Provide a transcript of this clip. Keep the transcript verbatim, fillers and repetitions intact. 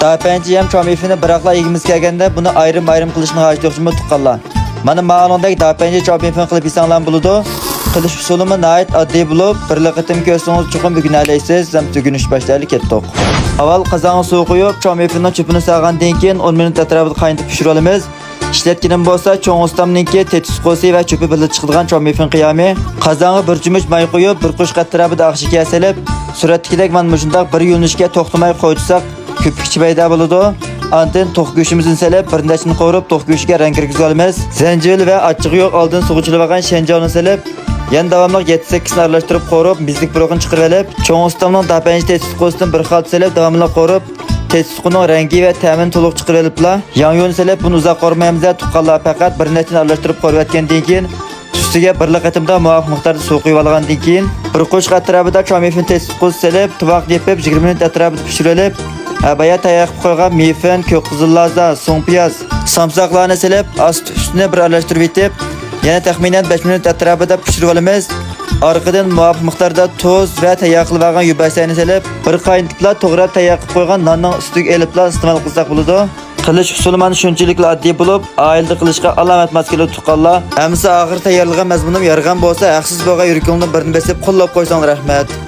داپەنجى ھەم چاۋمىفېننى بىراقلا يېگۈمىز كەلگەندە، بۇنى ئايرىم-ئايرىم قىلىشنىڭ ھاجىتى يوق جۇمۇ تۇغقانلار. مانا ماۋۇنىڭدەك داپەنجى چاۋمىفېن قىلىپ يېسەڭلارمۇ بولىدۇ. قىلىش ئۇسۇلىمۇ ناھايىتى ئاددىي بولۇپ، بىرلا قېتىم كۆرسىڭىز چوقۇم ئۆگىنەلەيسىز. ھەم ئۆگىنىش باشلايلى، كەتتۇق. ئاۋۋال قازانغا سۇ قۇيۇپ، چاۋمىفېننىڭ چۆپىنى سالغاندىن كېيىن ئون مىنۇت ئەتراپىدا قاينىتىپ پىشۇرۇۋالىمىز. ئىشلەتكىنىم بولسا چوڭ ئۇستامنىڭكى تېتى سۇقۇسى ۋە چۆپى بىللە چىقىدىغان چاۋمىفېن قىيامى. قازانغا بىر چۆمۈچ ماي قۇيۇپ، بىر قوشۇق ئەتراپىدا ئاق شېكەر سېلىپ، سۈرەتتىكىدەك مانا مۇشۇنداق بىر يۆنىلىشكە توختىماي قويۇۋەتسەك، كۆپۈكچە پەيدا بولىدۇ. ئاندىن توخۇ گۆشىمىزنى سېلىپ، بىر نەچچىنى قورۇپ، توخۇ گۆشىگە رەڭ كىرگۈزۈۋالىمىز. زەنجىۋىل ۋە ئاچچىقى يوق ئالدىن سۇغا چىلىۋالغان شەنجاۋنى سېلىپ، يەنە داۋاملىق يەتتە-سەككىزنى ئارىلاشتۇرۇپ قورۇپ، مېزىلىك پۇرىقىنى چىقىرىۋېلىپ، چوڭ ئۇستامنىڭ داپەنجى تېتى سۇقۇسىدىن بىر خالتا سېلىپ، داۋاملىق قورۇپ، تېتى سۇقىنىڭ رەڭگى ۋە تەمىنى تولۇق چىقىرىۋېلىپلا، ياڭيۇنى سېلىپ، بۇنى ئۇزاق قورۇمايمىز، تۇغقانلار، پەقەت بىر نەچچىنى ئارىلاشتۇرۇپ قورۇۋەتكەندىن كېيىن، ئۈستىگە بىرلا قېتىمدا مۇۋاپىق مىقداردا سۇ قۇيۇۋالغاندىن كېيىن، بىر قوشۇق ئەتراپىدا چاۋمىفېن تېتى سۇقۇسى سېلىپ، تۇۋاقنى يېپىپ، يىگىرمە مىنۇت ئەتراپىدا پىشۇرۇۋېلىپ، ھە، بايا تەييار قىلىپ قويغان مېفىن، كۆك قىزىل لازا، سۇڭپىياز، سامساقلارنى سېلىپ، ئاستى ئۈستىنى بىر ئارىلاشتۇرۇۋېتىپ، يەنە تەخمىنەن بەش مىنۇت ئەتراپىدا پىشۇرۇۋالىمىز. ئارقىدىن مۇۋاپىق مىقداردا تۇز ۋە تەييار قىلىۋالغان يۈبەسەينى سېلىپ، بىر قاينىتىپلا توغراپ تەييار قىلىپ قويغان ناننىڭ ئۈستىگە ئېلىپلا ئىستېمال قىلساق بولىدۇ. قىلىش ئۇسۇلى مانا شۇنچىلىكلا ئاددىي بولۇپ، ئائىلىدە قىلىشقا ئالامەت ماس كېلىدۇ تۇغقانلار. ئەمىسە ئاخىرى تەييارلىغان مەزمۇنۇم يارىغان بولسا، ھەقسىز بولغان يۈرىكىڭدىن بىرنى بېسىپ قوللاپ قويساڭلار رەھمەت.